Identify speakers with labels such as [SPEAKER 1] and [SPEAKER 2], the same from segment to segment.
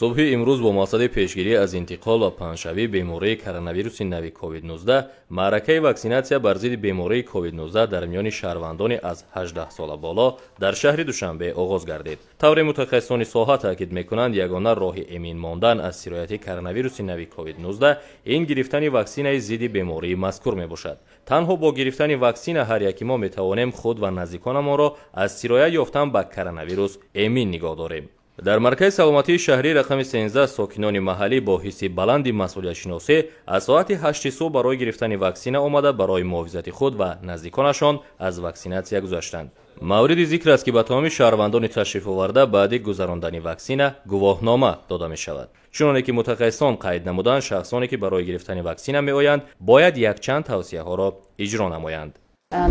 [SPEAKER 1] Субҳи имрӯз бо мақсади пешгирӣ аз интиқол ва паҳншавии бемории коронавируси нави COVID-19 маъракаи ваксинатсия бар зидди бемории COVID-19 дар миёни шаҳрвандони аз 18 сола боло дар шаҳри Душанбе оғоз гардид. Тавре мутахассисони соҳа таъкид мекунанд, ягона роҳи эмин мондан аз сирояти коронавируси нави COVID-19 ин гирифтани ваксинаи зидди бемории мазкур мебошад. Танҳо бо гирифтани ваксина ҳар яки мо метавонем худ ва наздиконамонро аз сироят ёфтан ба коронавирус эмин нигоҳ дорем. Дар маркази саломатии шаҳрии рақами 13 сокинони маҳаллӣ бо ҳисси баланди масъулиятшиносӣ аз соати 8 субҳ барои гирифтани ваксина омада, барои муҳофизати худ ва наздиконашон аз ваксинатсия гузаштанд. Мавриди зикр аст, ки ба тамоми шаҳрвандони ташрифоварда баъди гузарондани ваксина гувоҳнома дода мешавад. Чуноне ки мутахассисон қайд намуданд, шахсоне ки барои гирифтани ваксина меоянд, бояд якчанд тавсияҳоро иҷро намоянд.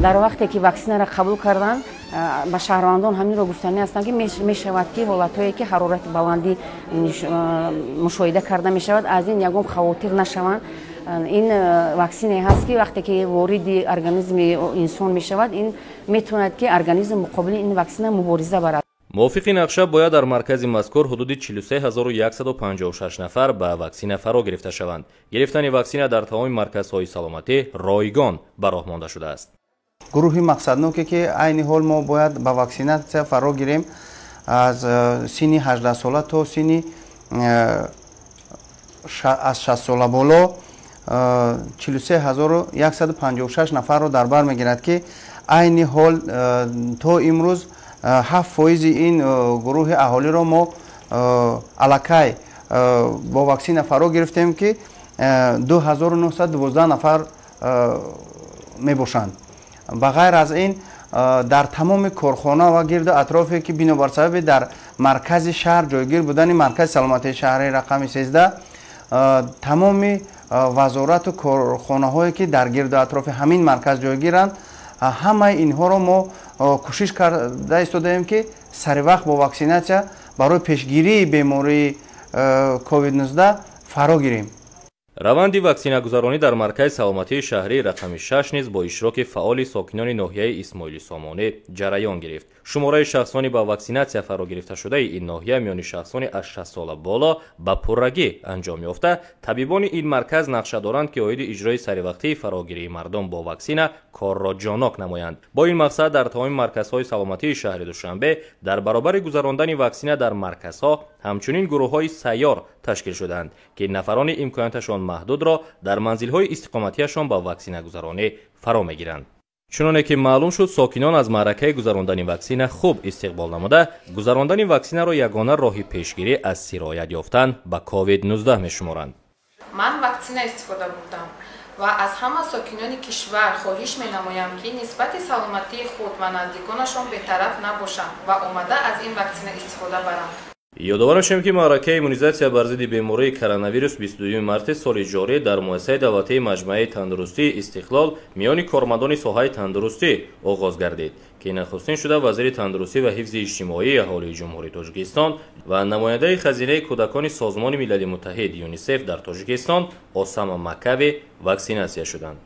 [SPEAKER 2] Дар вақте ки ваксинаро қабул карданд, ба шаҳрвандон ҳаминро гуфтанӣ ҳастанд, ки мешавад, ки ҳолатҳое ки ҳарорати баландӣ мушоҳида карда мешавад, аз ин ягон хавотир нашаванд. Ин ваксинае ҳаст, ки вақте ки вориди организми инсон мешавад, ин метавонад, ки организм муқобили ин ваксина мубориза барад.
[SPEAKER 1] Мувофиқи нақша бояд дар маркази мазкур ҳудуди 43156 нафар ба ваксина фаро гирифта шаванд. Гирифтани ваксина дар тамоми марказҳои саломатӣ ройгон ба роҳ монда шудааст.
[SPEAKER 3] Гурӯҳи мақсадноке, ки айни ҳол мо бояд ба ваксинатсия фаро гирем, аз синни 18 сола то синни аз 60 сола боло 43156 нафарро дар бар мегирад, ки айни ҳол то имрӯз 7% ин гурӯҳи аҳолиро мо аллакай бо ваксина фаро гирифтем, ки 2912 нафар мебошанд. Ба ғайр аз ин, дар тамоми корхона ва гирду атрофе, ки бинобар сабаби дар маркази шаҳр ҷойгир будани маркази саломатии шаҳрии рақами 13, тамоми вазорату корхонаҳое, ки дар гирду атрофи ҳамин марказ ҷойгиранд, ҳамаи инҳоро мо кӯшиш карда истодаем, ки саривақт бо ваксинатсия барои пешгирии бемории COVID-19 фаро гирем.
[SPEAKER 1] Раванди ваксинагузаронӣ дар маркази саломатии шаҳрии рақами 6 низ бо иштироки фаъоли сокинони ноҳияи Исмоили Сомонӣ ҷараён гирифт. Шумораи шахсони ба ваксинатсия фаро гирифташудаи ин ноҳия миёни шахсони аз 60 сола боло ба пуррагӣ анҷом ёфта, табибони ин марказ нақша доранд, ки оиди иҷрои саривақтии фарогирии мардум бо ваксина корро ҷонок намоянд. Бо ин мақсад дар тамоми марказҳои саломатии шаҳри Душанбе дар баробари гузарондани ваксина дар марказҳо ҳамчунин гурӯҳҳои сайёр ташкил шуданд, ки нафарони имконияташон маҳдудро дар манзилҳои истиқоматиашон ба ваксинагузаронӣ фаро мегиранд. Чуноне ки маълум шуд, сокинон аз маъракаи гузарондани ваксина хуб истиқбол намуда, гузарондани ваксинаро ягона роҳи пешгирӣ аз сироят ёфтан ба COVID-19 мешуморанд.
[SPEAKER 4] Ман ваксина истифода бурдам ва аз ҳама сокинони кишвар хоҳиш менамоям, ки нисбати саломатии худ ва наздиконашон бетараф набошанд ва омада аз ин ваксина истифода баранд.
[SPEAKER 1] Ёдовар мешавем, ки маъракаи иммунизатсия бар зидди бемории коронавирус 22 марти соли ҷорӣ дар муассисаи давлатии маҷмӯаи тандурустии «Истиқлол» миёни кормандони соҳаи тандурустӣ оғоз гардид, ки нахустин шуда вазири тандурустӣ ва ҳифзи иҷтимоии аҳолии Ҷумҳурии Тоҷикистон ва намояндаи хазинаи кӯдакони Созмони Милали Муттаҳид ЮНИСЕФ дар Тоҷикистон Осама Макави ваксинатсия шуданд.